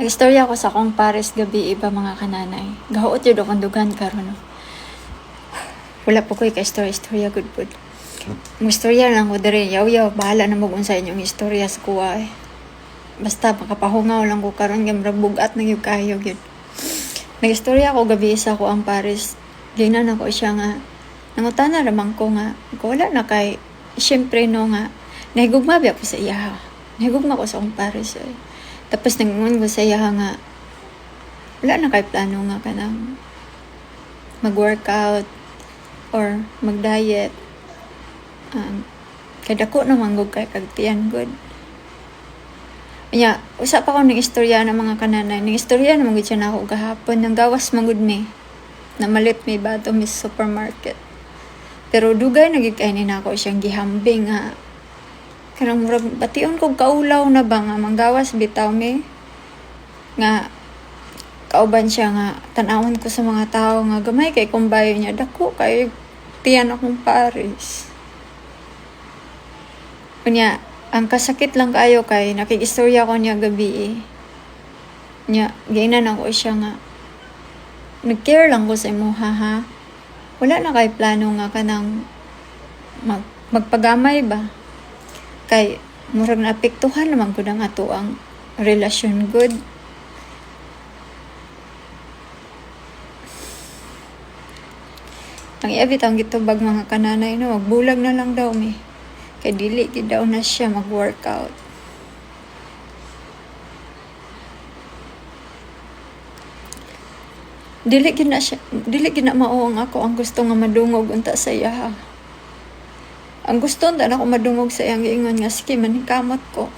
Nag-istorya ko sa akong pares gabi iba, mga kananay. Gahuot yun akong dugan karon, no. Wala po ko'y ka-istorya-istorya good food. Ang istorya lang ko diri, yaw yaw, bahala na mo kung sa inyong istorya sa kuha eh. Basta makapahungaw lang ko karon kay murag bugat na gyud kayo gyud. Nag-istorya ko gabi sa ako ang pares. Gingnan ako siya nga nangutana raman ko nga ko wala na kay syempre no nga nahigugma biya ko sa iya. Nahigugma ko sa akong pares eh. Tapos nangungon ko sa iya nga wala na kay plano nga kanang mag-workout or mag-diet. Kay dako naman gud kay kag tiyan gud. Nya, usa pa ko ning istorya ng mga kananay. Ning istorya naman gud siya nako gahapon. Nang gawas man gud mi. Namalit mi bato mi sa supermarket. Pero dugay na gyud kay ni nako siyang gihambing nga kanang murag bation kog kaulaw na ba nga manggawas bitaw mi nga kauban siya nga tan-awon ko sa mga tao nga gamay kay kumbayo niya, dako kay tiyan akong pares. Unya, ang kasakit lang kayo kay nakig-istorya ko niya gabi eh. Nya, giinan ako siya nga nag-care lang ko sa imuha ha. Wala na kay plano nga kanang magpagamay ba? Kay murag naapektuhan naman ko ang ato ang relasyon good. Ang iya bitang gitubag, mga kananay, no, magbulag na lang daw mi. Kay dili gid daw na siya mag-workout. Dili gid na siya, dili gid na mao ang ako ang gusto nga madungog unta sa iya. Ang gusto unta nako madungog sa iyang giingon nga sige, maningkamot ko.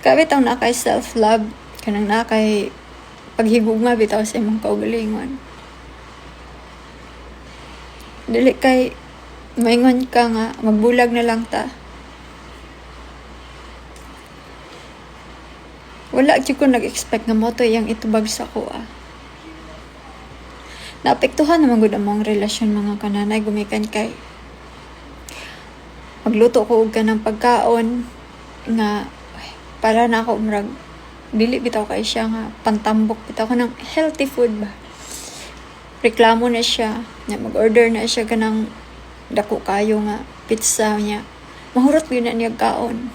Kay bitaw na kay self love, kanang na kay paghigugma bitaw sa imong kaugalingon. Dili kay maingon ka nga magbulag na lang ta. Wala gyud ko nag-expect nga mo to iyang itubag sa kuha. Naapektuhan naman gud ang mong relasyon, mga kananay, gumikan kay magluto ko og kanang pagkaon nga ay, para na ako murag dili bitaw kay siya nga pantambok bitaw, kanang healthy food ba. Reklamo na siya nga mag-order na siya kanang dako kayo nga pizza niya, mahurot gyud na niya kaon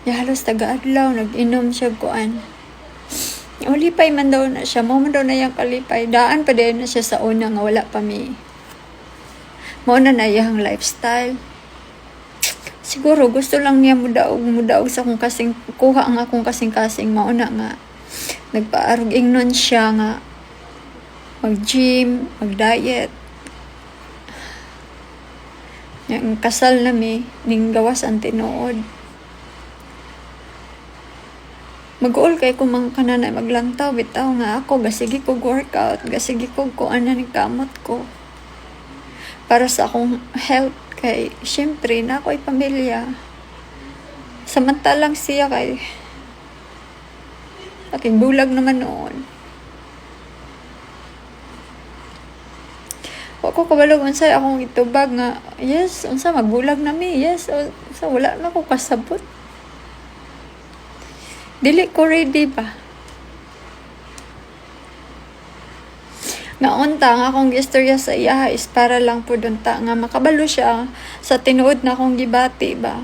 niya. Halos taga-adlaw nag-inom siya kuan. Ulipay man daw na siya, mao man daw na iyang kalipay. Daan pa din na siya sa una nga wala pa mi. Mao na na iyang lifestyle. Siguro gusto lang niya mudaog mudaog sa akong kasing, kuha ang akong kasing-kasing, mao na nga nagpaarog ingnon siya nga mag-gym, mag-diet. Yang kasal na mi, ning gawas ang tinuod. Mag-uol kay ko, mga kananay, maglantaw bitaw nga ako gasige ko workout, gasige ko kuan na ni kamot ko para sa akong health kay syempre na ako'y pamilya. Samantalang siya kay aking bulag naman noon. Wa ko kabalo unsay akong itubag nga yes, unsa, magbulag na mi, yes, unsa, wala na ko kasabot. Dili ko ready ba. Nga unta nga akong gistorya sa iya is para lang pud unta nga makabalo siya sa tinuod na akong gibati ba.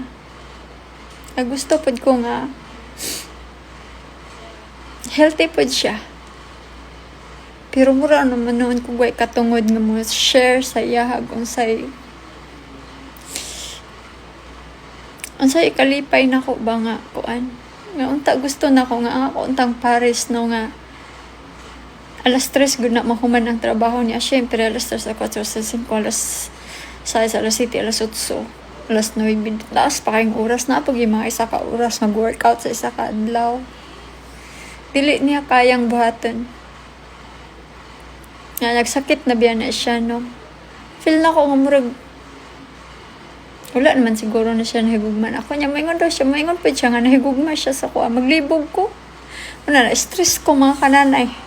Nga gusto pud ko nga healthy pud siya. Pero mura naman noon kung way katungod nga mo share sa iya kung unsay ikalipay nako ba nga kuan. Nga unta gusto nako nga ang ako untang pares no nga alas 3 gud na mahuman ang trabaho niya. Syempre alas 3, alas 4, alas 5, alas 6, alas 7, alas 8, alas 9. Taas pa kayong oras na pag yung mga isa ka oras mag-workout sa isa ka adlaw. Dili niya kayang buhaton. Nga nagsakit na biya na siya no. Feel na ko nga murag wala naman siguro na siya nahigugma ako niya. Maingon daw siya, maingon pa siya nga nahigugma siya sa kuha. Maglibog ko. Wala na, stress ko, mga kananay.